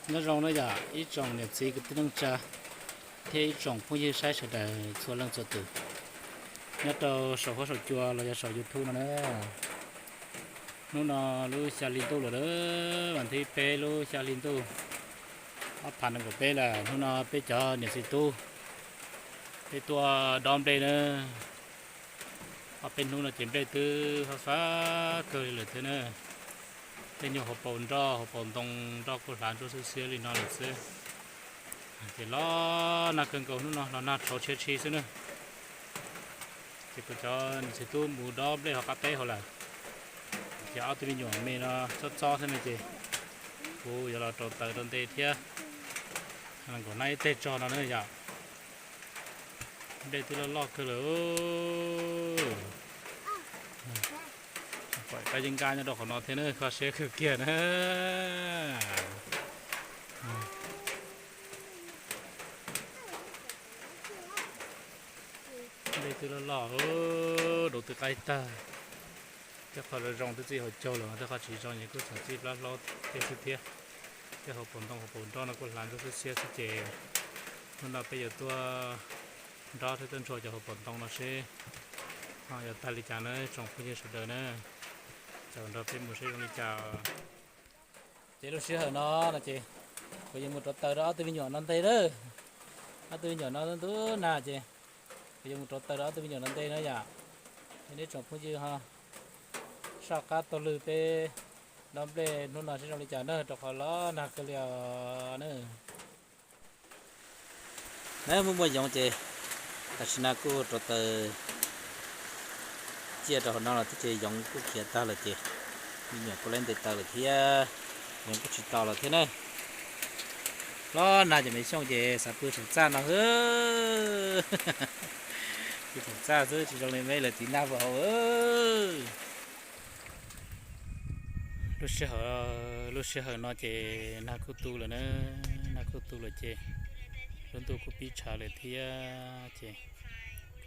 Nyob zoo na yom ib tsoom niam txiv kwv tij neej tsa thiab ib tsoom phooj ywg saib sawv daws txhua leej txhua tus nyob rau saum huab saum cua los yog saum YouTube no na. Hnub no lub xya hli ntuj lawm, vas thib peb lub xya hli ntuj, ob phav nees nkaum peb lawm. Hnub no peb cov niam txiv tub peb tuaj dob nplej na. Ob peb hnub no ces nplej twb fab fab kawg li lawm thiab na. Tej nyuag hauv paus nroj hauv paus ntoo nroj kuj hlav ntsuab xiab xiab li no lawm xwb. Ces los nag kawg nkaus, hnub no los nag tshauv tshia tshi xwb na. Ces kuv cov niam txiv tub mus dob nplej hauv qab teb hauv lawm. Ces ob tug me nyuam me no txob txob thiab no ces kuv yuav los rauv taws rau nte thiab. Nkaum nab ib teg tso no na yom. Nplej twb loj loj kawg lawm. Pom kab yeeb nkab nyob rau qhov no thiab na, kho siab kawg kiag na. Nplej twb loj loj, dov twb qaib tag. Tej qhov zoo zoo twb txij hauv caug lawm, tej qhov tsis zoo ces kuj tseem txij plab hlaub tej xwb thiab. Tej hauv paus ntoo hauv paus nroj no kuj hlav ntsuab xiab xiab xwb ces hnub no peb yuav tuaj nrog thiab tuaj ntsuas cov hauv paus ntoo no seb ho yuav tag li cas na tsoom phooj ywg sawv daws na. Caum nrog peb mus seb zoo li cas. Ces lub sij hawm no no ces kuv yuav mus rauv taws rau ob tug me nyuam no nte lawm. Ob tug me nyuam no ntub nag ces kuv yuav mus rauv taws rau ob tug me nyuam no nte no yom. Ces nej tsoom phooj ywg ho soj qab taug lw peb dob nplej hnub no seb zoo li cas na, rau qhov los nag kawg li os na. Na, muaj muaj yoov ces tam sim no kuj rauv taws ciaj rau hauv no los thiab ces yoov kuj khiav tag lawm ces me nyuam kuj lab nte taws lawm thiab, yoov kuj tsis tos lawm thiab na. Los nag ces me xyooj ces xav pw saum txaj no xwb. Pw saum txaj xwb tsis zoo li meb lawv tiv nag ua hauv. Lub sij hawm, lub sij hawm no ces nag kuj tu lawm na, nag kuj tu lawm ces lub ntuj kuj pib tshav lawm thiab ces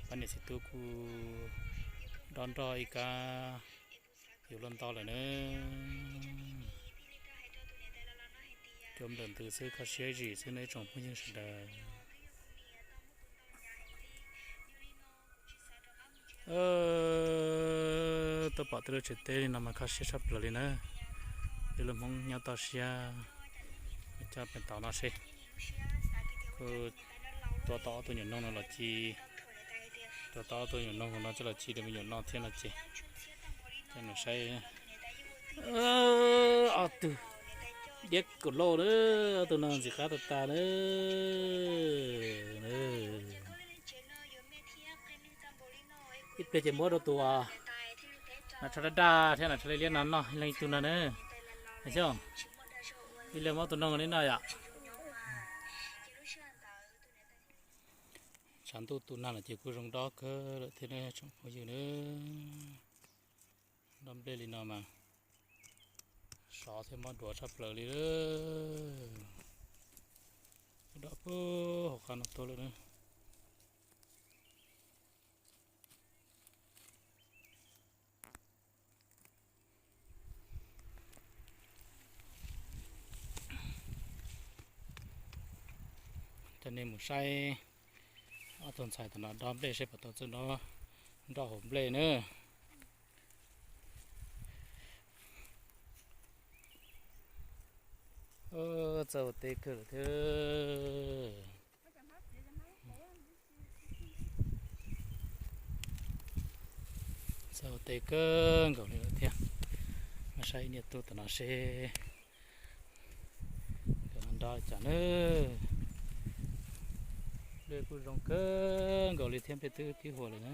pab niam txiv tub kuj dob nroj ib kab yuav luaj nto lawm na. Cua nplawm ntws xwb, kho siab zim xwb nej tsoom phooj ywg sawv daws. Tuaj pom tej lub tsev teb li no mas kho siab tshaj plaws li na. Peb lub Hmoob nyob toj siab, coj pem tod no seb. Kuj tua tau ob tug nyuam noog no los ci, tua tau ob tug nyuam noog no coj los ci rau me nyuam noj thiab no ces, coj nws saib. Ob tug diab kaum lauj na, ob tug no ntxim qab tas tas na. Ib pliag ces muab rau tus nas tsho daj daj thiab nas tsho liab liab no noj leej ib tug no na. Xyov, ib pliag muab tus noog li noj yom. Tshav ntuj tu nag lawm ces kuj zoo dob kawg lawm thiab ne tsoom phooj ywg na. Dob nplej li no mas sov thiab mob duav tshaj plaws li. Dob puag hauv qab no tuaj lawm na. Coj nej mus saib ob tug ntxhais tam no dob nplej seb puas tau txawj dob nroj hauv nplej na. Txawj ua teb kawg lawm thiab. Txawj ua teb kawg nkaus li lawm thiab. Mas saib ib niam tub tam no seb nkawd nroj li cas na. Nplej kuj zoo kawg nkaus li thiab, nplej twb pib huam lawm na.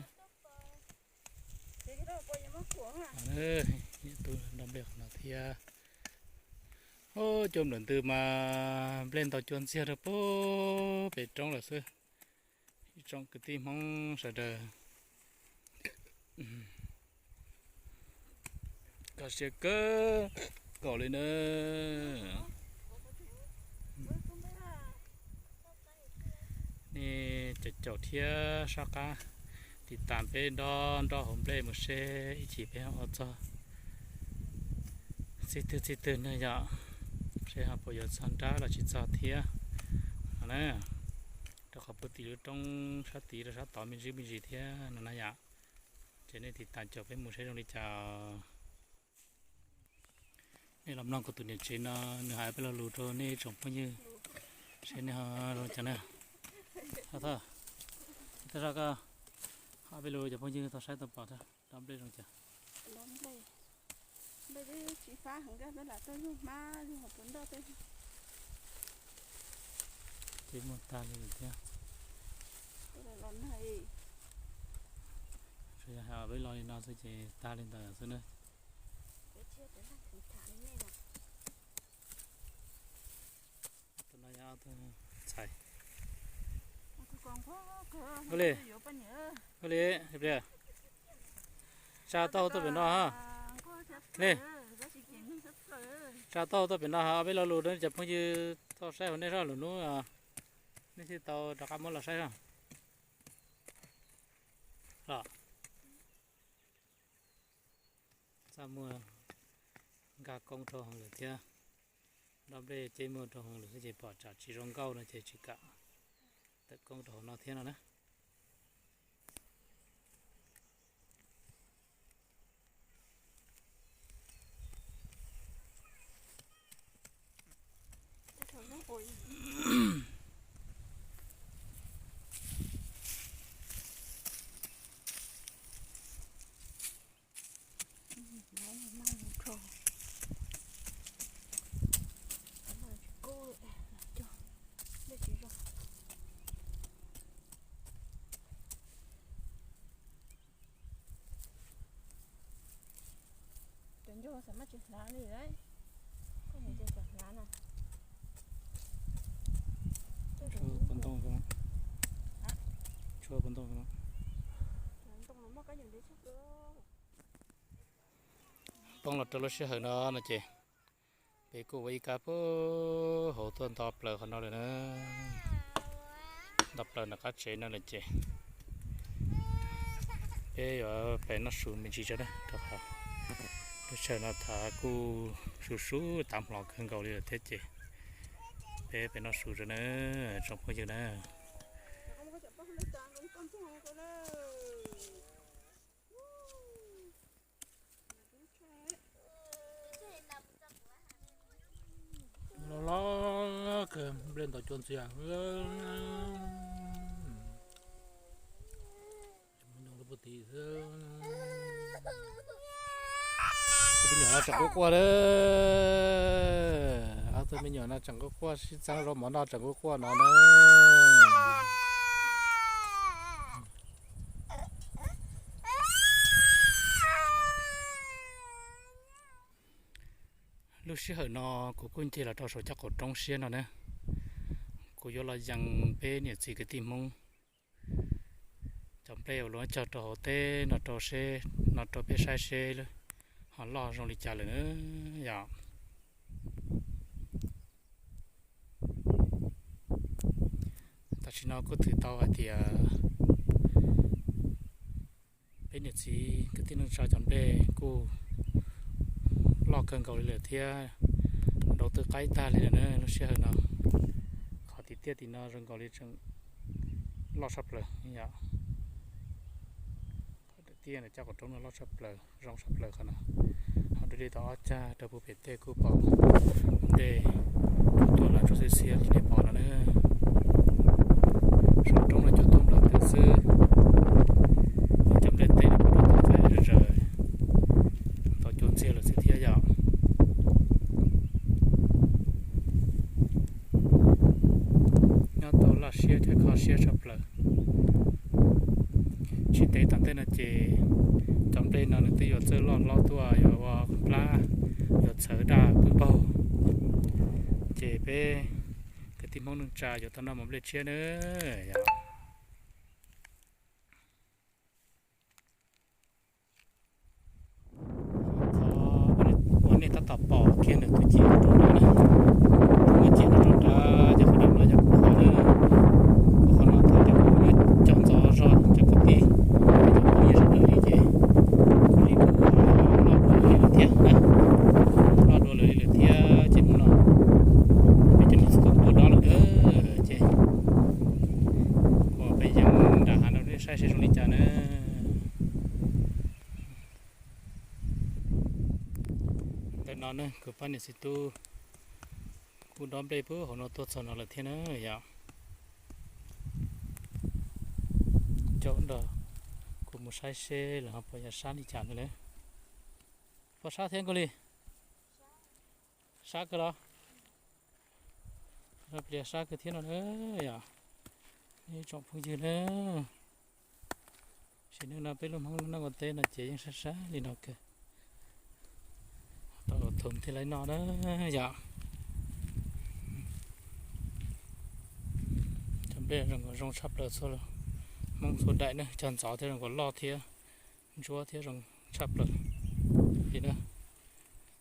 Niam tub dob nplej qhov no thiab. Cua nplawm ntws mas nplej ntaus cua ntxiag rau puag pem roob lawm xwb. Ib tsoom kwv tij Hmoob sawv daws, kho siab kawg nkaus li na. Nej caum caum thiab soj qab tiv tas peb dob nroj hauv nplej mus seb ib chim peb ho ua txog Txij twg txij twg ne yom, seb ho puas yuav txog nrab los tsis txog thiab no na. Rau qhov puag tim lub roob sab tid rau sab tod me ntsis me ntsis thiab no na yom. Ces nej tiv tas caum peb mus seb zoo li cas. Nej los mloog kuv tus niam tsev no nws hais peb lo lus rau nej tsoom phooj ywg seb nej ho zoo cas na. Thaj, thaj zaj koj hais peb lo lus cov phooj ywg tau saib tau pom thaj dob nplej zoo cas. Ces muaj tag li lawm thiab. Tsuas yog hais peb lo li no xwb ces tag li ntawd xwb na. Tus no yog tus ntxhais. Ua li, ua li, tsa tau tuaj pem no ha. Li, tsa tau tuaj pem no ha, peb lo lus rau cov phooj ywg tau saib hauv nej zoj lwm hnub, nej thiaj tau rov qab muab los saib zoj. Los, txaj muag nkag koob rau hauv lawm thiab. Dob nplej ceb muag rau hauv lawm xwb ces pom tsam tsis zoo nkauj no ces tsis kam tawm koob rau hauv no thiab no na. Cov ncauj xav mas tsis hlav li lauj. Koj mus ces xav hlav no. Tshuav pov ntoo no. Tshuav pov ntoo no. Poob los rau lub sij hawm no no ces peb kuj ua ib kab puag hauv tuaj nto plaws qhov no lawm na. Nto plaws nram qab tsev no lawm ces peb yuav pem noj su me ntsis tso na, rau qhov lub sij hawm no thav kuj su su tav hmo kawg nkaus li lawm thiab ces peb pem noj su tso na, tsoom phooj ywg na. Los los kawg nplej ntaus cua ntxiag. Tus me nyuam no tseem quaj quaj lawm. Ob tug me nyuam no tseem quaj quaj sib txeeb zaub mov noj tseem quaj quaj no na. Lub sij hawm no kuv kuj nce los rau saum caj qaum roob siab no na. Kuv yuav los yees peb niam txiv kwv tij Hmoob cov nplej uas luag cog rau hauv teb no rau seb, no rau peb saib seb ho loj zoo li cas lawm na yom. Tam sim no kuj thwm tau hais tias peb niam txiv kwv tij neej tsa cov nplej kuj loj kawg nkaus li lawm thiab, nrau twb qaib tag li lawm na lub sij hawm no. Qhov tim tiaj tim no zoo nkaus li tseem loj tshaj plaws yom. Qhov tiaj ntawm caj qaum roob no loj tshaj plaws, zoo tshaj plaws qhov no. Ho dua li tau ob cag rau puag pem tej kuj pom nplej tuaj los tsuag xiab xiab li nej pom no na. Saum roob no cua tuaj nplawm twg xwb, cov nplej teb no kuj rau tau txaij zom zaws, tau cua ntxiag lawm xwb thiab yom. Nyob tau laj siab thiab kho siab tshaj plaws. Tsis ntev tom ntej no ces cov nplej no nws twb yuav txawj loj hlob tuaj yuav ua plab, yuav txhawv daj pw npaug, ces peb kwv tij Hmoob neej tsa yuav tau noj mov nplej tshiab na. Qhov uas nej tab tom pom kiag ntawm tus cim rau nrad na, tus cim rau nrad ces qhov dawb no yog kuv qhov na, kuv qhov no thaum ntawd kuv yuav coj ntxov zog cov kwv tij, cov phooj ywg sawv daws li ces kuv li kuj loj dua li lawm thiab na, loj Kuv pab niam txiv tub kuj dob nplej puag hauv no tuaj txog no lawm thiab na yom. Caum nrog kuv mus saib seb lawv ho puas yuav sab li cas no na. Puas sab thiab Nkauj Lis? Sab kawg los? Pliag sab kawg thiab no na yom. Ib tsoom phooj ywg na, sim neej no peb lub Hmoob neej ua teb no ces yeej sab sab li no kawg. Tau thum thiaj li noj na yom. Cov nplej zoo nkauj zoo tshaj plaws txhua Hmoob txhua daim na, cog ntxov thiab zoo nkauj loj thiab ntsuab thiab zoo tshaj plaws li na.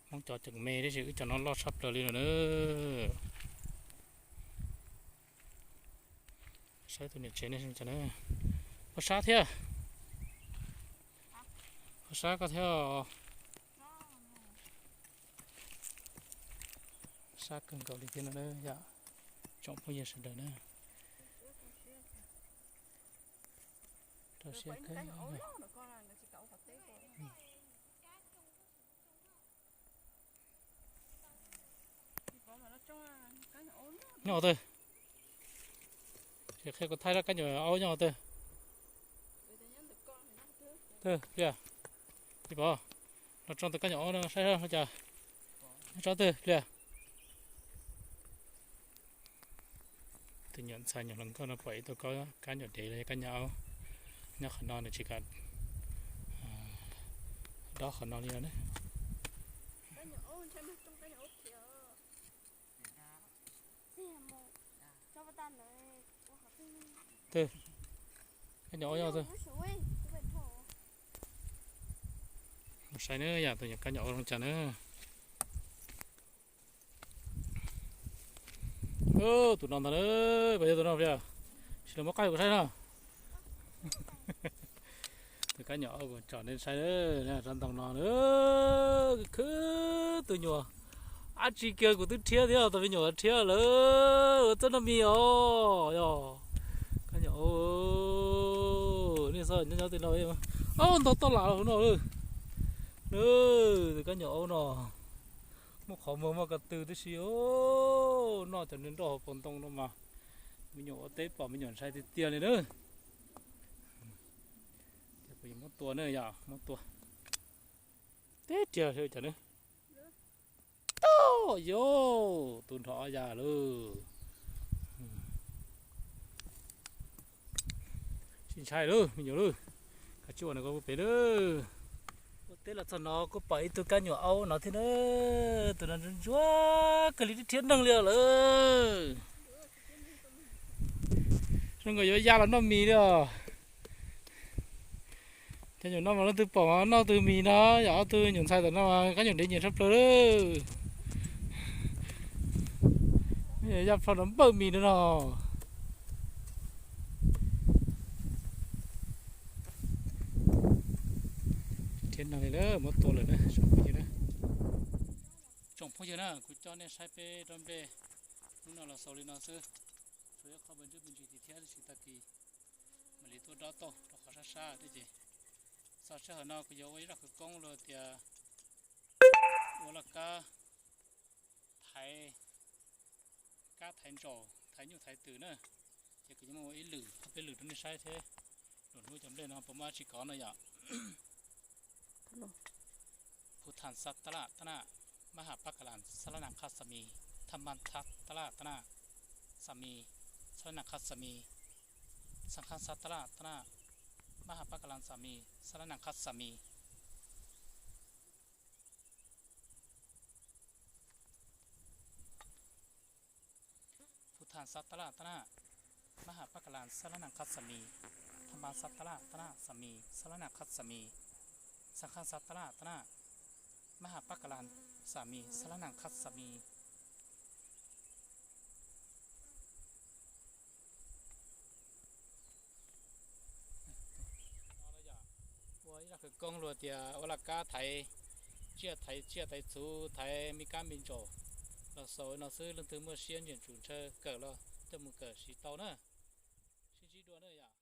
Hmoob cov tseem me tab sis wb cov no loj tshaj plaws li lawm na. Saib tus niam tsev ne, puas sab thiab? Puas sab koj thiab? Sab kawg nkaus li thiab no na yom, tsoom phooj ywg sawv daws na. Rau siab kawg. Nyob twg? Ces qhia kuv thaij zaj kab nyuam aub nyob twg. Twg pliag? Tsis pom. Los tsoo tus kab nyuam aub no saib cas. Nyob tsob twg pliag? Tus nyuam ntxhais nyuam hluas nkauj no pom ib tug kab nyuam dev los yog kab nyuam aub nyob qhov no nws tsis kam dob qhov no li no ne. Twg? Kab nyuam aub nyob twg? Mus saib na yom, tus nyuam kab nyuam aub zoo cas na. Tus no ntag na, puas yog tus no pliag? Sim los muab qaij kuv saib no. Tus kab nyuam aub kuv tsom nej saib, rab ntoo no na, khwv tus nyuam. Ab tsi kiag kuv twb rhiab thiab, tus me nyuam rhiab lawm, ua txoj noj mis os yog. Kab nyuam aub, nej xav nyob nyob tej no, aub ntog toj lam hauv no. Tus kab nyuam aub no muaj qhov muag muaj ko tw tib si, noj cov nroj hauv paus ntoo no mas me nyuam ua teb pom me nyuam ntshai tiag tiag li na. Ces kuv yuav muab tua na yom, muab tua. Teb riag li cas na. Tau yau, tus nrho ob yas lawm. Tsis ntshai lawm me nyuam lawm. Kav tsij ua no koj pem lawm. Ua teb los txog no kuj pom ib tug kab nyuam aub no thiab na. Tus no ntsuab ntsuab kawg li, rhiab neeg li lawm. Zoo nkaus yuav ya los noj mis li os. Cov nyuam no mas leej twg pom mas noj tug mis no, yog ob tug nyuam ntxhais tom no mas kab nyuam dev nyiam tshaj plaws lawm. Ya plho no npawj mis no no. Thiab no li lawm, muab tua lawm na tsoom phooj ywg na. Tsoom phooj ywg na, kuv coj nej saib peb dob nplej hnub no los xaus li no xwb. Tsuas yog qhov me ntsis me ntsis thiab, tab sis tag kis mam li tuaj dob tau rau qhov sab sab thiab ces. Txog sij hawm no kuv yuav ua ib zaj khawv koob los tias ua laj kab thaiv, kab thaiv ntsaum, thaiv nyuj thaiv twm na. Ces kuv yuav muab ua ib lwm, ob peb lwm rau nej saib thiab. Lwm hnub cov nplej no puas muaj dab tsi kov no yom. Phu thas xas tas las tas nas, ma has pas kas las, sab las nas khas xas mis, tham mas xas tas las tas nas, xas mis, sab las nas khas xas mis, xas khas xas tas las tas nas, ma has pas kas las xas mis, sab las nas khas xas mis. Phu thas xas tas las tas nas, ma has pas kas las, sab las nas khas xas mis, tham mas xas tas las tas nas, xas mis, sab las nas khas xas mis, xas khas xas tas las tas nas, ma has pas kas las, xas mis, sab las nas khas xas mis. Ua ib zaj khawv koob luag tias ua laj kab thaiv tsiaj, thaiv tsiaj thaiv txhu, thaiv me kab me ntsaum los xaus no xwb. Leej twg muaj siab ntseeg tsum ntshaw kawm los coj mus kawm siv tau na. Sib ntsib dua na yom.